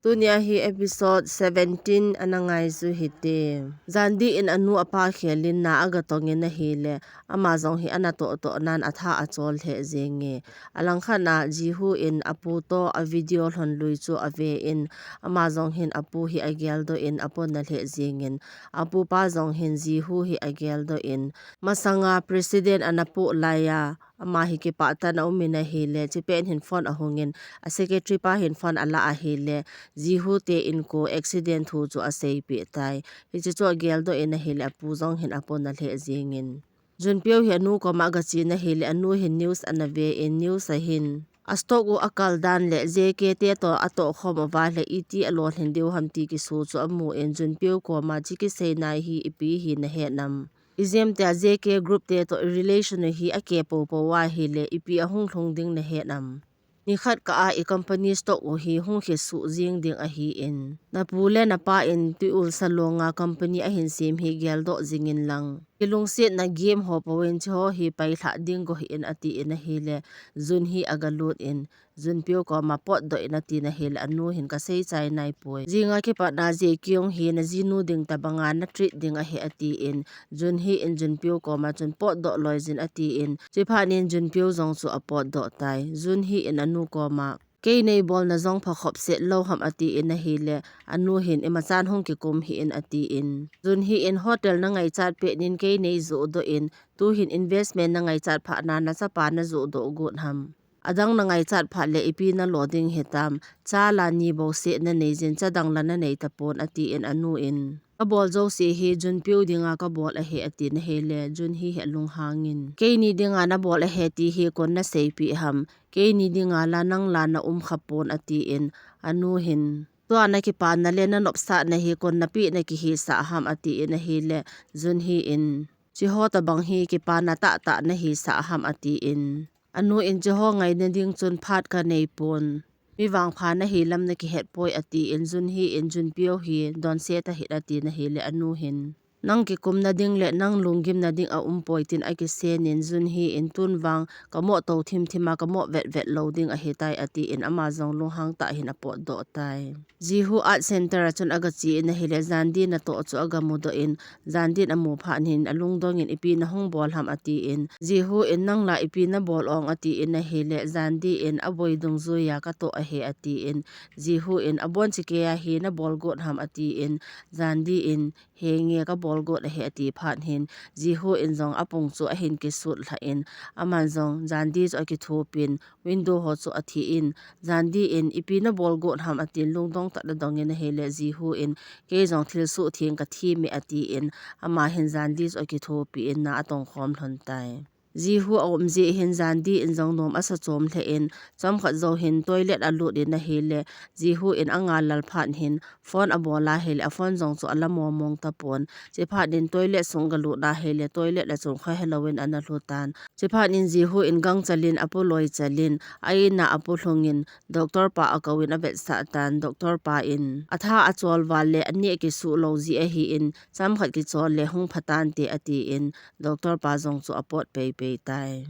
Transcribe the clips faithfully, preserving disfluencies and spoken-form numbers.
Tunia hi episode seventeen ana ngai chu hite. Jandi in anu apa khelin na aga tongin ahile, ama jong hi ana toh toh nan atha achol lheh jenge. Alangkhat na Jihu in apu toh a video lhon lui chu ave in, ama jong hin apu hi ageldoh in apon na lheh jengin, apu pa jong hin Jihu hi ageldoh in, masanga president ana pu laiya, ama hi kipah tah in aumin ahile, chipet hin phone ahungin, a secretary pa hin phone ala ahile, Jihu te inko accident thu chu aseipeh tai. Hiche chu ageldoh in ahile, apu jong hin apon na lheh jengin. Junpyo hi anu koma aga chen ahile, anu hin news ana ve in, news a hin a stock u akal dan le J K te toh atoh khom uva le iti alolhin diu ham ti kisu chu amun, Junpyo koma chi kisei nai hi ipi hi nahet nam. Ijemtia J K group te toh i relation u hi akeh popo ahile, ipi ahung lhung ding nahet nam. Nikhat kah a i company stock u hi hung kisuh jing ding ahin, napu le napa in tui ulsa longa company ahin sem hi geldoh jingin lang, kilungsetna game ho pouvin chiho hi pailhah ding go hih in atin ahile, Jun hi aga lut in, Junpyo koma potdoh in atin ahile, anu hin kasei chai naipoi. Jinga kipatna Jae Kyung hi najinu ding tabanga na treat ding ahi atin, Jun hi in Junpyo koma chun potdoh loi jin atin, chiphat in Junpyo jong chu apotdoh tai. Jun hi in anu koma, kei neibolna jong pha khop set lou ham atin ahile, anu hin imachan hung kikum hih in atin, Jun hi in hotel na ngaichat pet in kei neijoh doh in, tuhin investment na ngaichat phat na nachapa najoh doh got ham. Adang na ngaichat phat le ipi nalo ding hitam, cha la ni bouseh nanei jin, cha dang la nanei tapon atin anu in. Kabol jouse hi Junpyo dinga kabol ahi atin ahile, Jun hi hi alunghangin, keini dinga nabol ahi ti hi koin naseipeh ham, keini dinga la nang la na um khapon atin, anu hin, tua na kipana le na nopsahna hi koin napeh na kihisah ham atin ahile, Jun hi in, chiho tabang hi kipana tahtah nahisah ham atin, anu in chiho ngaina ding chun phat kaneipon. Mi vangpha nahi lam nakihet poi atin, Jun hi in Junpyo hi donse tahih in atin ahile, anu hin, nang kikumna ding le nang lunggimna ding aumpoi tin akisenin, Jun hi in tun vang kamoh tou thimthim a kamoh vetvet lou ding ahitai atin, ama jong lunghang tah hin apotdoh tai. Jihu Art Center a chun aga chen ahile, Jandi natoh chu aga mudoh in, Jandi in amu phat in alungdong in, ipi nahung bol ham atin, Jihu in nang la ipi nabol ong atin ahile, Jandi in aboi dungjuiya katoh ahi atin, Jihu in abon chikeiya hi nabol got ham atin, Jandi in henge kabol got ahi ati phat hin, Jihu in jong apung chu ahin kisut lhah in, aman jong Jandi chu akithopin, window ho chu athi in, Jandi in ipi nabol got ham atin lungdong tah in adong in ahile, Jihu in kei jong thilsoh theng kathi me atin, ama hin Jandi chu akithopi in na atong khom lhon tai. Jihu aum jeh hin Jandi in jong nom asa chom lheh in, chomkhat jou hin toilet alut in ahile, Jihu in angal lal phat hin phone abol ahile, aphone jong chu ala momong tapon. Chiphat in toilet sung aga lut ahile, toilet a chun khohelou in ana lhu tan. Chiphat in Jihu in gangchel in apu loichel in, a in a apu lhung in, doctor pa akou in avetsah tan, doctor pa in, atha achol val le aneh kisuh lou jeh ahin, chomkhat kichol le hung pha tante atin, doctor pa jong chu apot peipei tai.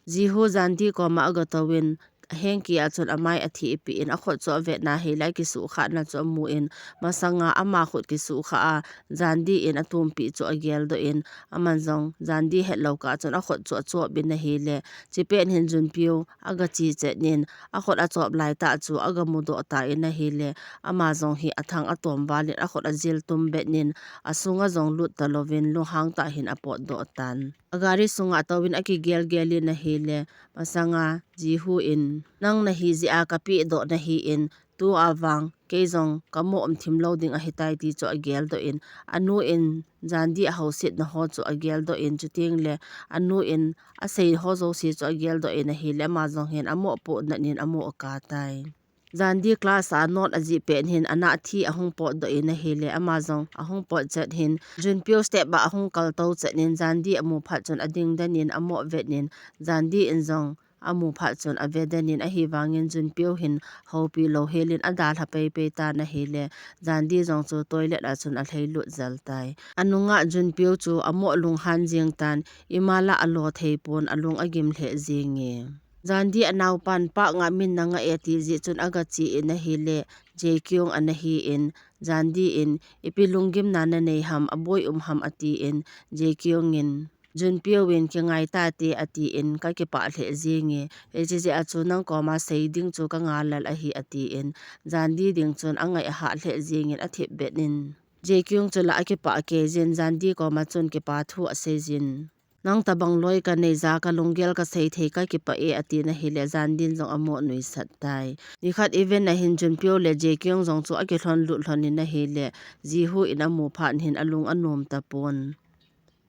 Jihu Jandi koma aga touvin, ahengki a chun amai athehpeh in, akhut chu avet ahile akisuhkhah na chu amun, masanga ama khut kisuhkhah a, Jandi in atumpeh chu ageldoh in, aman jong Jandi hetlou kah chun akhut chu achop in ahile, chipet hin Junpyo aga che chet in, akhut achop laitah chu aga mudoh tan ahile, ama jong hi athang atom val in akhut ajil tum bet in, asunga jong lut talouvin lunghang tah hin apotdoh tan. Agari sunga atouvin akigelgel in ahile, masanga Jihu in, nang nahi jeh a kapehdoh nahin, tua vang kei jong kamoh umthim lou ding ahitai ti chu ageldoh in, anu in Jandi ahousitna ho chu ageldoh in, chuteng le anu in asei ho jouse chu ageldoh in ahile, ama jong hin amoh poh nat in amoh akah tai. Jandi class a note ajih pet hin anah thi ahung potdoh in ahile, ama jong ahung pot chet hin, Junpyo step a ahung kaltou chet in, Jandi amu phat chun ading den in amoh vet in, Jandi in jong amu phat chun ave den in, ahivangin Junpyo hin houpi lou hel in adalha peipei tan ahile, Jandi jong chu toilet a chun alhailut jel tai. Anunga Junpyo chu amoh lunghan jeng tan, ima la alo thei pon alung agim lheh jenge. Jandi anaopan pah ngah min nangah e ti jeh chun aga che in ahile, Jae Kyung ana hi in, Jandi in, ipi lunggimna na nei ham, aboi um ham ati in, Jae Kyung in, Jun Pyo in kingai ta te ati in, ka kipah lheh jing e, hiche jeh a chu nang koma sei ding chu ka ngal lal ahi ati in, Jandi ding chun angai ahah lheh jing in athip bet in, Jae Kyung chu la akipah kei jin, Jandi koma chun kipa thu asei jin. Nang tabang loi ka nei ja ka lunggel ka sei thei ka kipah e ati na hile, Jandi in jong amo nuisat tai. Nikhat event a hin Jun Pyo le Jae Kyung jong chu akilhon lut lhon in ahile, Ji Hoo in amu phat hin alung anom tapon.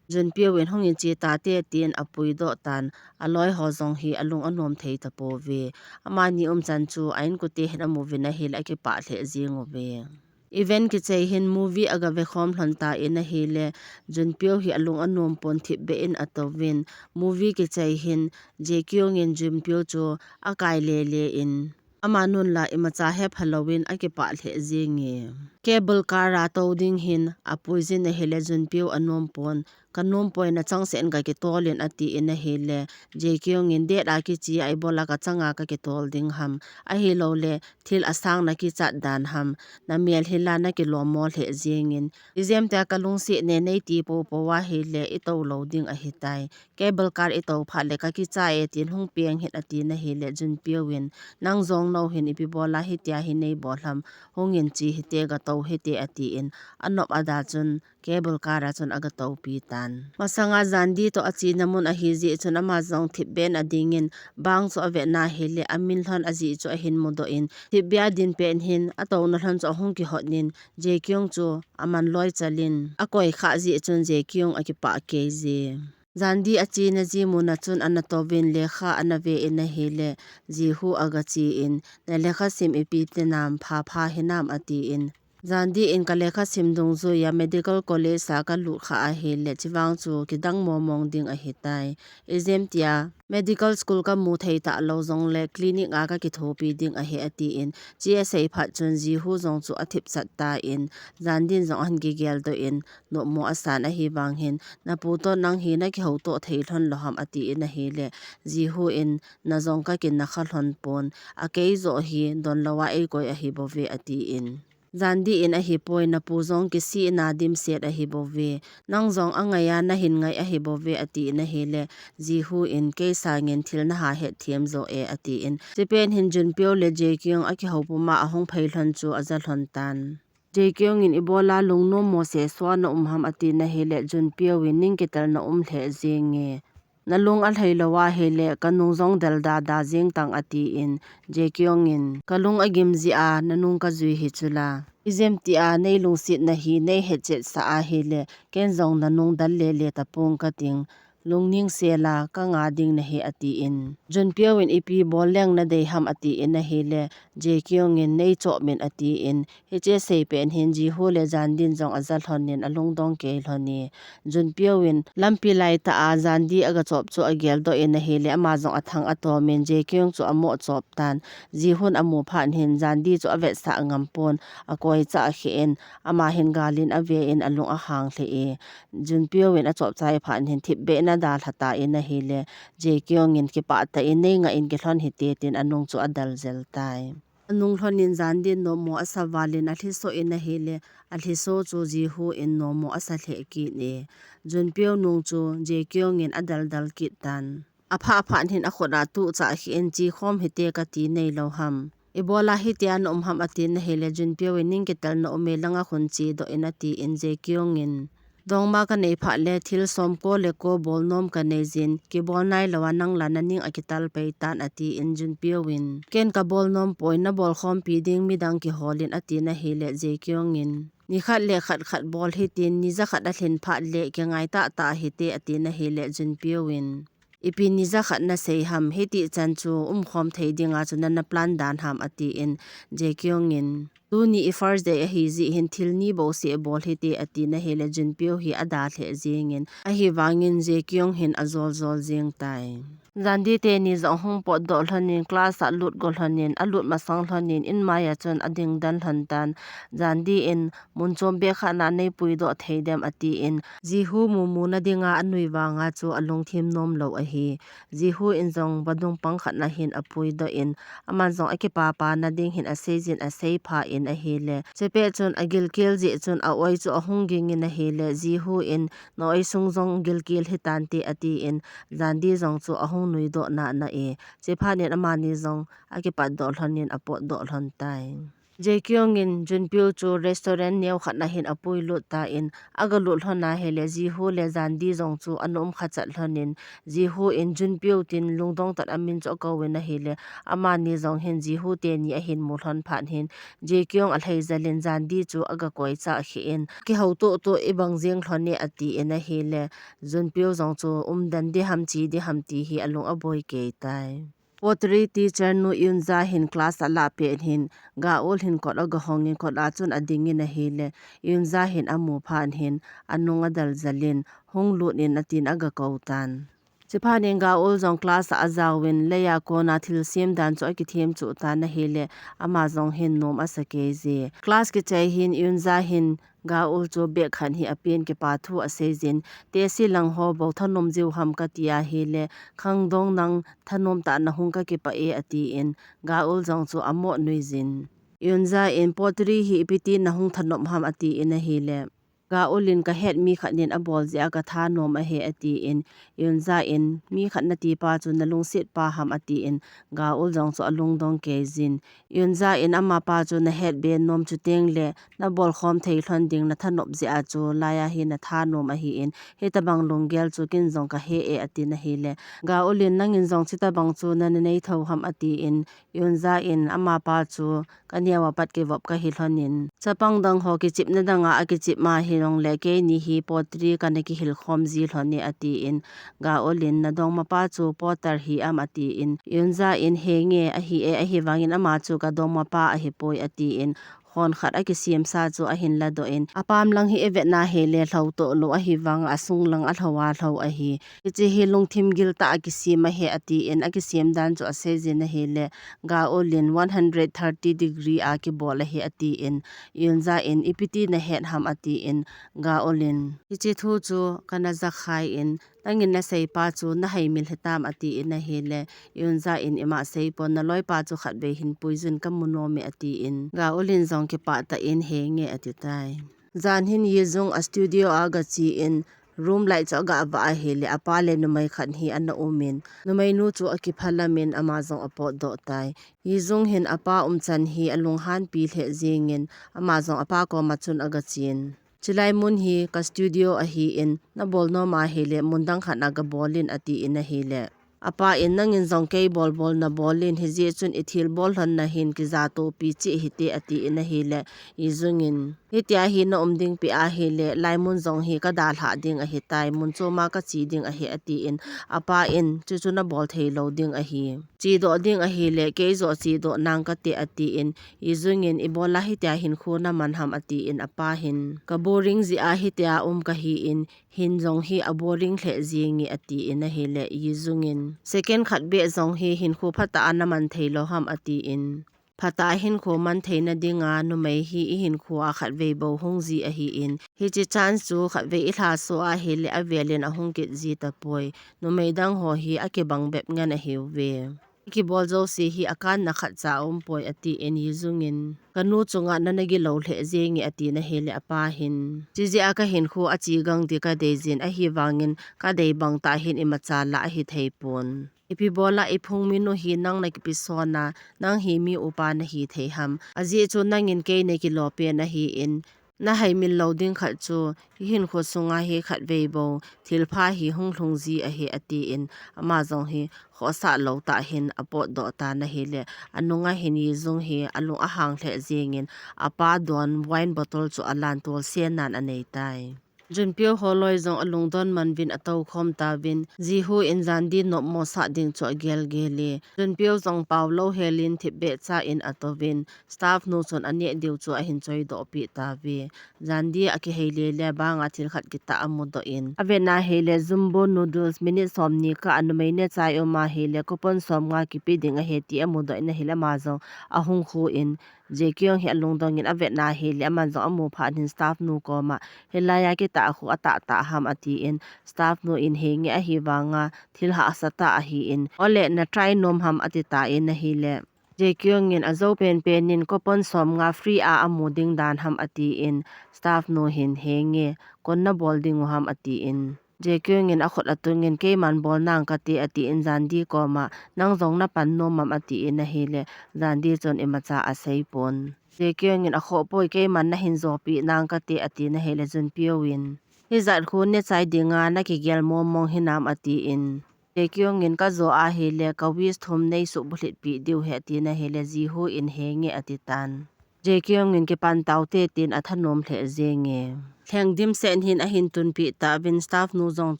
Jun Pyo in hung in che ta te tin apui doh tan, aloi ho jong hi alung anom thei tapouve. Amani um chan chu a inkote hin amu vin ahile akipah lheh jing uve. Event kichai hin movie aga ve khom lhon ta in ahile, Jun Pyo hi alung anom pon thip beh in ato vin. Movie kichai hin Jae Kyung in Jun Pyo chu akai le le in, ama nun la imacha hepha louvin akipah lheh jing e. Cable car a to ding hin apui jin ahile, Jun Pyo anom pon. Ka nom poi, na chang sen ka kitol in ati in ahile, Jae Kyung in, date a kichi a ibola ka chang a ka kitol ding ham. Ahilou le, thil asang na kichat dan ham. Na mel hi la na kilom mo lheh jing in. Ijemtia ka lungset ne nei ti popo ahile, ito lou ding ahitai. Cable car ito phat le ka kicha e tin hung peng hih in ati na hile, Jun Pyo in, nang jong nou hin ipi bola hitia hi nei bol ham. Hung in che hite, ga to hite ati in, anop ada chun, cable car a chun aga topi tan. Masanga Jandi to achena mun ahi jeh chun ama jong thip beh in ading in, bang chu ave na hile, amin lhon ajeh chu ahin mudoh in, thip beh a din pen hin, atouna lhon chu ahung kihot in, Jae Kyung chu aman loi chal in, akoi khah jeh chun Jae Kyung akipah kei je. Jandi achena ji mun a chun ana to vin lekha ana ve in ahile, Ji Hoo aga che in, na lekha sim ipi ti nam, pha pha hinam ati in, Jandi in ka lekha sim dungjuia medical college a ka lut kha ahile, chuvang chu kidang momong ding ahitai. Ijemtia medical school ka mu thei talou jong le clinic a ka kithopi ding ahi ati in, che asei phat chun Ji Hoo jong chu athip chat ta in, Jandi in jong ahin kigel doh in, nopmo asan ahivang hin, na pu to nang hi na kihou to thei lhon lou ham ati in ahile, Ji Hoo in, na jong ka kin na kha lhon pon, akei jo hi don lou a eikoi ahi bouve ati in. Jandi in, ahipoi, na pu jong kisihna dimset ahi bouve. Nang jong angai a na hin ngai ahi bouve ati in ahile, Ji Hoo in, kei sangin thil na ha het thiam jo e ati in. Chipen hin Jun Pyo le Jae Kyung akihou puma ahung phei lhon chu aja lhon tan. Jae Kyung in ibola lungnom mo se sua na um ham ati na hile, Jun Pyo in, ning kitel na um lheh jing e. Na lung alhai lou ahile, ka nung jong del da da jing tang ati in, Jae Kyung in, ka lung agim jeh a, na nung ka jui hi chula. Ijemtia nei lungset na hi nei hetchet sa ahile, ken jong na nung del le le tapong ka ting. Lungning sela, ka nga ding na hi ati in. Jun Pyo in ipi bol leng na dei ham ati in ahile, Jae Kyung in nei chop min ati in, Hiche sei pen hin Ji Hoo le Jandi in jong aja lhon in alungdong kei lhon e. Jun Pyo in lampi lai tah a Jandi aga chop chu agel doh in ahile ama jong athang atom in Jae Kyung chu amo chop tan. Ji Hoo in amu phat hin Jandi chu avetsah ngam pon akoi cha akheh in ama hin gal in ave in alung ahang lheh e. Jun Pyo in achop chai phat hin thip beh in adalha ta in ahile Jae Kyung in kipah tah in nei nga in kilhon hite tin anung chu adal jel tai. Anung lhon in Jandi in nopmo asa val in alhiso in ahile, alhiso chu Ji Hoo in nopmo asa lheh kit e. Jun Pyo nung chu Jae Kyung in adal dal kit tan. Aphah phat hin akhut a tuh cha akheh in che khom hite kati nei lou ham. Ibola hitia na um ham ati na hile Jun Pyo in ning kitel na um e, langa khun che doh in ati in Jae Kyung in Dongma ka nei phat le thil som ko le ko bol nom ka nei jin, kibol nai lou a nang la na ning akital pei tan ati in Jun Pyo in. Ken ka bol nom poi, na bol khompi ding midang kihol in ati na hile Jae Kyung in. Ni khat le khat khat bol hitin, ni ja khat alhin phat le kingai tah tah hite ati na hile Jun Pyo in. Ipi ni ja khat na sei ham, hiti chan chu um khom thei dinga chu nana plan dan ham ati in Jae Kyung in. Tuni i first day ahi jeh hin thil ni bou seh bol hite ati na hile Jun Pyo hi ada lheh jing in. Ahivang in Jae Kyung hin ajol jol jing tai. Jandi teni jong hung potdoh lhonin class a lut go lhonin, alut masang lhonin, in maiya chun ading den lhon tan. Jandi in, mun chom beh khat na nei puidoh thei dem, atin, Jihu mumu na dinga anui vanga chu alungthim nom lou ahi. Jihu in jong vadung pang khat na hin apuidoh in, aman jong akipapa na ding hin aseijin aseipha in ahile. Chepet chun agilkel jeh chun a-oi chu ahung ging in ahile. Jihu in, na-oi sung jong gilkel hitante, atin, Jandi jong chu ahung nuidoh nana e. Chephat in amani jong akipatdoh lhonin apotdoh lhon tai. Jaekyung in Junpyo chu restaurant neo khat na hin apuilut tan, agalut lhon ahile Jihu le Jandi jong chu ana um khachat lhonin, Jihu in Junpyo tin lungdong tah a amin chu akouvin ahile, amani jong hin Jihu teni ahin mu lhon phat hin, Jaekyung alhaijalin Jandi chu agakoi chah kheh in, kihou toh toh ibang jeng lhon e atin ahile, Junpyo jong chu umden diham che diham ti hi alung aboi kei tai. Pottery teacher nu Yunja hin class alah pet hin, Ga-eul hin kot agahongin kot a chun adingin ahile, Yunja hin amu phat hin, anung adaljalin, hung lut in atin agakou tan. Chephat in Ga-eul jong class a ajaovin, leiya kona thilsem dan chu akithem chuh tan ahile, ama jong hin nom asa kei je. Class kichai hin, Yunja hin, Ga-eul chu bag khat hi apen kipa thu aseijin, tesi lang ho bou thanom jiu ham kati ahile, khangdong nang thanom tah nahung kakipah e atin, Ga-eul jong chu amo nuijin. Yunja in pottery hi ipi ti nahung thanom ham atin ahile, Ga-eul in kahet mi khat nin abol jeh a kathanom ahi atin, Yunja in mi khat nati pa chu nalungset pa ham atin, Ga-eul jong chu alungdong kei jin. Yunja in amapa chu nahet be nom chuteng le, nabol khom thei lhon ding nathanop jeh a chu laiya hi nathanom ahin, hitabang lunggel chu ken jong kahe e atin ahile, Ga-eul in nangin jong chutabang chu nana nei tho ham atin, Yunja in amapa chu kaneo a pat kivop kahi lhonin, chapang dang ho kichepna dang a akichep ma hijongle keini hi pottery kana kihil khom ji lhon e atin, Ga-eul in nadongmapa chu potter hi am atin, Yunja in henge ahi e, ahivangin ama chu kadongmapa ahipoi atin, hon khat akisemsa chu ahin ladoh in, apam lang hi ivet na hile lhou toh lou ahivanga asung lang alhou a lhou ahi. Hiche hi lungthim gil tah a kisem ahi atin, akisem dan chu aseijin ahile, Ga-eul in one hundred thirty degree a kibol ahi atin, Yunja in ipi ti nahet ham atin, Ga-eul in hiche thu chu kana jakhai in, nangin nasei pa chu nahaimil hitam atin ahile, Yunja in ima seipon, naloipa chu khatvei hin puijun kamu nom e atin, Ga-eul in jong kipah tah in henge ati tai. Jan hin Yi-jung a studio a agache in, room light chu agavah ahile, apa le numei khat hi ana um in, numeinu chu akiphalam in ama jong apotdoh tai. Yi-jung hin apa umchan hi alunghanpi lheh jengin, ama jong apa koma chun agachen. Chulai mun hi ka studio ahin, nabol nom ahile, mun dang khat na gabol in atin ahile, apa in nangin jong kei bolbol nabol in, hijeh chun ithil bol lhon na hin kijatopi cheh hite atin ahile, Yi-jung in, hitia hi na um ding pi ahile, laimun jong hi kadalhah ding ahitai, mun choma kache ding ahi atin, apa in, chuchu nabol thei lou ding ahi. Chedoh ding ahile, kei joh chedoh nang kate atin, Yi-jung in, ibola hitia hinkho naman ham atin, apa hin, ka boring jeh a hitia um kahin, hin jong hi a boring lheh jenge atin ahile, Yi-jung in, second khat beh jong hi hinkho phatah a naman thei lou ham atin, phatah a hinkho man theina dinga numei hi ihinkho a khatvei bou hung ji ahin, hiche chance chu khatvei ilhaso ahile avel in ahung kit ji tapoi, numei dang ho hi akibang bep ngen ahiuve. Kibol jouse hi akanna khatcha aumpoi atin, Yi-jung in, kanu chunga nana gilou lheh jenge atin ahile apa hin, chujeh a kahinkho ache gang ding kadeijin, ahivangin kadei bang tah hin imacha lah ahi theipon. Ipi bola iphung minu hi nang nakipi sona, nang hi mi upa nahi thei ham. Ajeh chu nangin kei nakilo pen ahin, nahaimil lou ding khat chu, ihinkho sunga hi khatvei bou thilpha hi hung lhung ji ahi atin, ama jong hi khohsah lou tah hin apotdoh tan ahile, anunga hin Yi-jung hi alung ahang lheh jengin, apa don wine bottle chu alan tolsen nan anei tai. Junpyo holoi jong alungdon man uvin atou khom tauvin, Jihu in Jandi nopmo sah ding chu agel gel e. Junpyo jong pao lou helin thipbeh cha in atouvin, staff nu chun aneh diu chu ahin choidoh peh tauve. Jandi akihei lele banga thil khat kitah amudoh in, avetna ahile jumbo noodles minute somni kah a numei nechai um ahile coupon somnga kipe ding ahi ti amudoh in ahile ama jong ahung khu in, Jae Kyung hi alungdong in avetna ahile aman jong amu phat in staff nu koma, hilai a kitah khu atahtah ham atin, staff nu in henge ahivanga thil hahsa tah ahin, ole na try nom ham ati tan ahile, Jae Kyung in ajou penpen in coupon somnga free a amu ding dan ham atin, staff nu hin henge, koi in nabol diu ham atin, Jae Kyung in akhut atungin keiman bol nang kate atin Jandi koma, nang jong napan nom am atin ahile, Jandi chun imacha aseipon. Jae Kyung in akhoh poi keiman nahin jopi nang kate atin ahile, Junpyo in, hijat khu nechai dinga nakigel mong mong hinam atin, Jae Kyung in kajo ahile ka wish thum neisubulhit peh diu ahi atin ahile, Jihu in henge ati tan. Jae Kyung in kipan taute tin athanom lheh jenge. Lheng dimset hin ahin tunpeh tauvin staff nu jong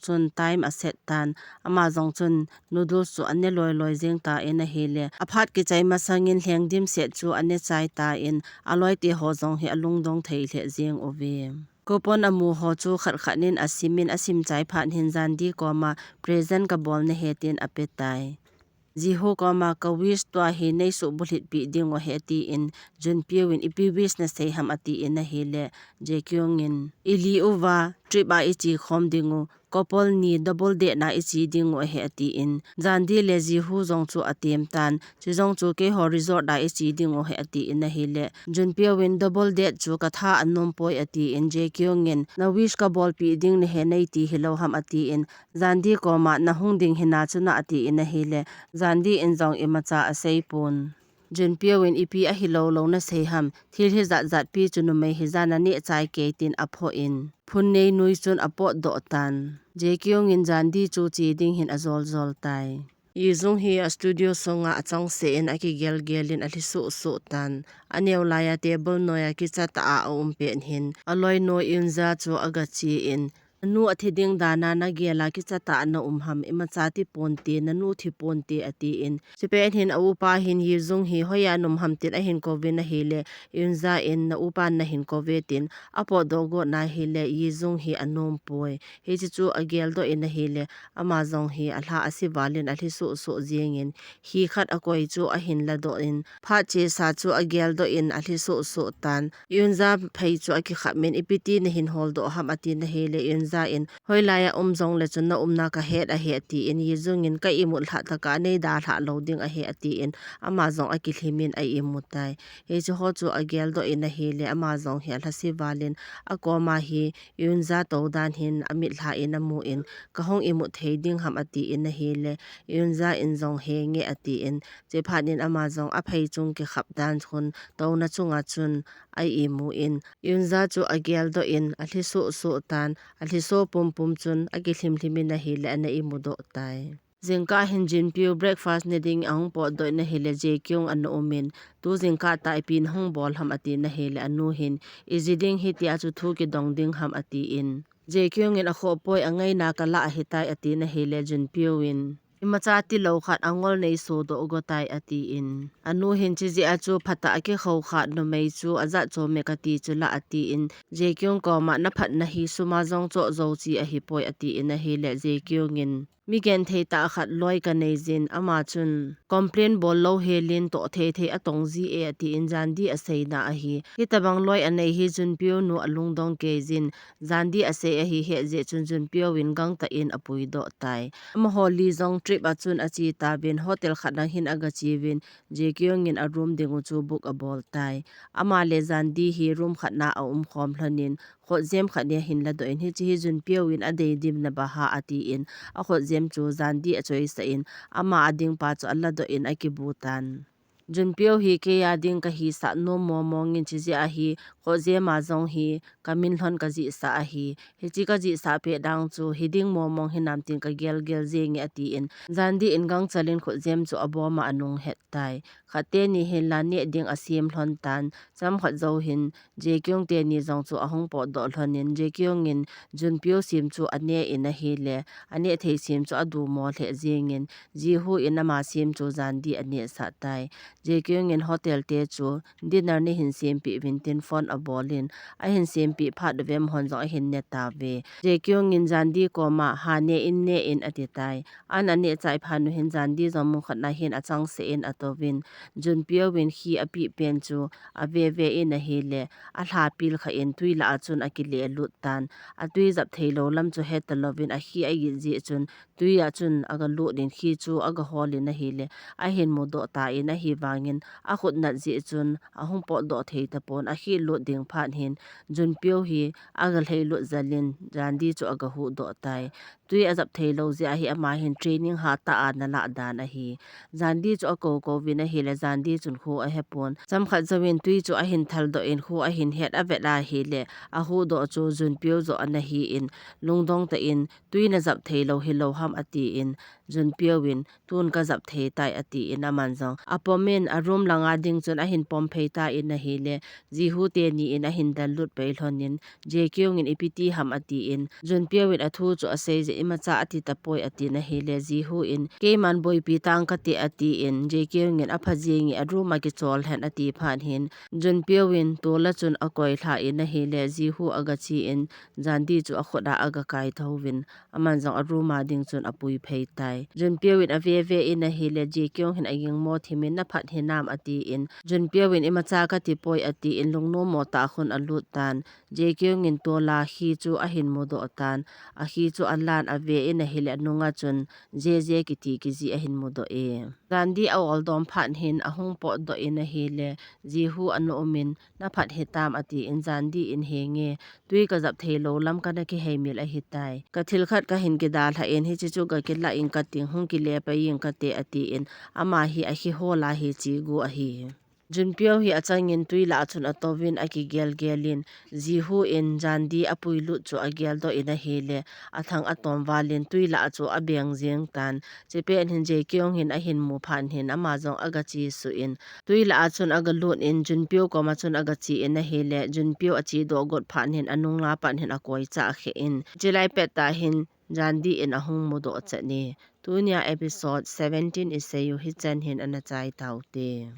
chun time aset tan, ama jong chun noodles chu ane loi loi jeng tan ahile, aphat kichai masangin lheng dimset chu ane chai tan, aloite ho jong hi alungdong thei lheh jeng uve. Coupon amu ho chu khat khat in asim in asim chai phat hin Jandi koma present kabol nahi tin ape tai. Jihu koma ka wish tua hi neisubulhit peh diu ahi atin, Junpyo in ipi wish nasei ham atin ahile, Jae Kyung in ili uva trip a iche khom diu, couple ni double date na iche diu ahi atin, Jandi le Jihu jong chu atem tan, chujong chu keiho resort a iche diu ahi atin ahile, Junpyo in double date chu katha anom poi atin, Jae Kyung in na wish kabolpeh ding nahi neiti hilou ham atin, Jandi koma nahung ding hina chuna atin ahile, Jandi in jong imacha aseipon. Junpyo in ipi ahilou lou nasei ham, thil hijat jat pi chu numei hija naneh chai kei tin aphoh in, phun nei nui chun apotdoh tan. Jae Kyung in Jandi chu che ding hin ajol jol tai. Yi Jung hi a studio sunga achangseh in akigel gel in alhi suh suh tan. Aneo laiya table noiya kicha tah a aum pet hin, aloinu Eunja chu agache in, nanu athi ding dana nagel a kicha tah a naum ham, imacha ti ponte, nanu thi ponte atin. Chupet hin a upa hin Yi Jung hi hoiya naum ham tin ahin kouvin ahile, Eunja in na upan nahin kouve tin apotdoh got na ahile, Yi Jung hi anom poi. Hiche chu ageldoh in ahile, ama jong hi alha ase val in alhi suh suh jeng in, hi khat akoi chu ahin ladoh in, phat chesa chu ageldoh in alhi suh suh tan. Eunja phei chu akikhap in, ipi ti nahin holdoh ham atin ahile, Eunja in, hoilai a um jongle chun na umna kahet ahi atin, Yi Jung in ka imut lhah tah a nei dalhah lou ding ahi atin, ama jong akilhim in a imu tai. Hiche ho chu ageldoh in ahile, ama jong hi alhase val in akoma hi Eunja tou dan hin amitlha in amu in, ka hung imut thei ding ham atin ahile, Eunja in jong henge atin, chuphat in ama jong aphei chung kikhap dan chun touna chunga chun a imu in, Eunja chu ageldoh in alhi suh suh tan, alhi suh pum pum chun akilhim lhim in ahile ana imudoh tai. Jingkah hin Junpyo breakfast ne ding ahung potdoh in ahile, Jae Kyung ana um in, tu jingkah tah ipi nahung bol ham atin ahile, anu hin, iji ding hitia chu thu kidong ding ham atin, Jae Kyung in akhoh poi, angaina kalah ahitai atin ahile, Junpyo in, imacha tilou khat angol nei sodoh go tai atin, anu hin, chujeh a chu phatah a kikhou khat numei chu ajat chom e kati chu la atin, Jae Kyung koma, naphatna hi suma jong choh jou chi ahipoi atin ahile, Jae Kyung in, mi genthei tah khat loi kanei jin, ama chun complain bol lou helin toh thei thei atong ji e atin, Jandi aseina ahi. Hitabang loi anei hi Junpyo nu alungdong kei jin, Jandi asei ahi het jeh chun Junpyo in gangtah in apuidoh tai. Amaho li jong trip a chun ache tauvin, hotel khat a hin agache uvin, Jae Kyung in a room ding u chu book abol tai. Ama le Jandi hi room khat na aum khom lhon in, khutjem khat hi ahin ladoh in, hiche hi Junpyo in adei dimna bang ham atin, akhutjem chu Jandi achoisah in, ama ading pa chu aladoh in akibu tan. Junpyo hi kei a ding kahisah nom mong mong in, chijeh a hi khojem a jong hi kamin lhon kajihsah ahi. Hiche kajihsah pet dang chu hiding mong mong hinam tin kagel gel jenge, atin Jandi in gangchel in khojem chu abom a anung het tai. Khat teni hin la neh ding asem lhon tan, chomkhat jou hin Jae Kyung teni jong chu ahung potdoh lhon in, Jae Kyung in Junpyo sem chu ane in ahile, aneh thei sem chu adu mo lheh jeng in, Jihu in ama sem chu Jandi aneh sah tai. Jae Kyung in hotel te chu dinner nahin sempeh uvin tin phone abol in, ahin sempeh phat uvem hon jong ahin ne tauve. Jae Kyung in Jandi koma, ha ne in, ne in, ati tai. An aneh chai phat u hin Jandi jong mun khat na hin achangseh in atouvin, Junpyo in khi apeh pen chu ave ve in ahile, alha pil kha in tui lah a chun akile lut tan. Atui jap thei lou lam chu heta louvin akhi agit jeh chun tui a chun aga lut in khi chu aga hol in ahile, ahin mudoh tan, ahivangin akhut nat jeh chun ahung potdoh thei tapon, akhi lut ding phat hin Junpyo hi aga lhei lut jel in Jandi chu aga huhdoh tai. Tui ajap thei lou jeh a hi ama hin training hatah a ana lah dan ahi. Jandi chu akou kou vin ahile, Jandi chun khu ahepon. Chomkhat jouvin tui chu ahin thaldoh in khu ahin het avet ahile, ahuhdoh chu Junpyo joh ana hi in, lungdong tah in, tui najap thei lou hilou ham, atin, Junpyo in, tun kajap thei tai, atin, aman jong apom in, a room lang a ding chun ahin pom phei tan ahile, Jihu teni in ahin del lut pei lhon in, Jae Kyung in ipi ti ham, atin, Junpyo in athu chu asei jeh, imacha ati tapoi, atin ahile, Jihu in, keiman boipi tang kate, atin, Jae Kyung in apha jenge, a room a kichol hen, ati phat hin, Junpyo in tol a chun akoi lha in ahile, Jihu aga che in, Jandi chu akhut a aga kai thouvin, aman jong a room a ding chun apui phei tai. Junpyo in ave ve in ahile, Jae Kyung hin aging mo thim in, naphat hinam, atin, Junpyo in imacha kati poi, atin, lungnom mo tah khun alut tan. Jae Kyung in tol a khi chu ahin mudoh tan. Akhi chu alan ave in ahile, anung a chun Jeje kiti kijih ahin mudoh e. Jandi a-ol dom phat hin ahung potdoh in ahile, Jihu ana um in, naphat hitam, atin, Jandi in, henge, tui kajap thei lou lam kana kiheimil ahitai. Kathil khat kahin kidalha in, hiche chu kakilah in kating, hung kile pai in kate, atin, ama hi akihol a hi che gu ahi. Junpyo hi achang in tui lah a chun atouvin akigel gel in, Jihu in Jandi apui lut chu agel doh in ahile, athang atom val in tui lah a chu abeng jeng tan. Chepet hin Jae Kyung hin ahin mu phat hin ama jong aga chesuh in, tui lah a chun aga lut in, Junpyo koma chun aga che in ahile, Junpyo ache doh got phat hin anung a pat hin akoi chah khe in, chulai pet tah hin Jandi in ahung mudoh chet e. Tunia episode seventeen isei u hichan hin ana chai taute.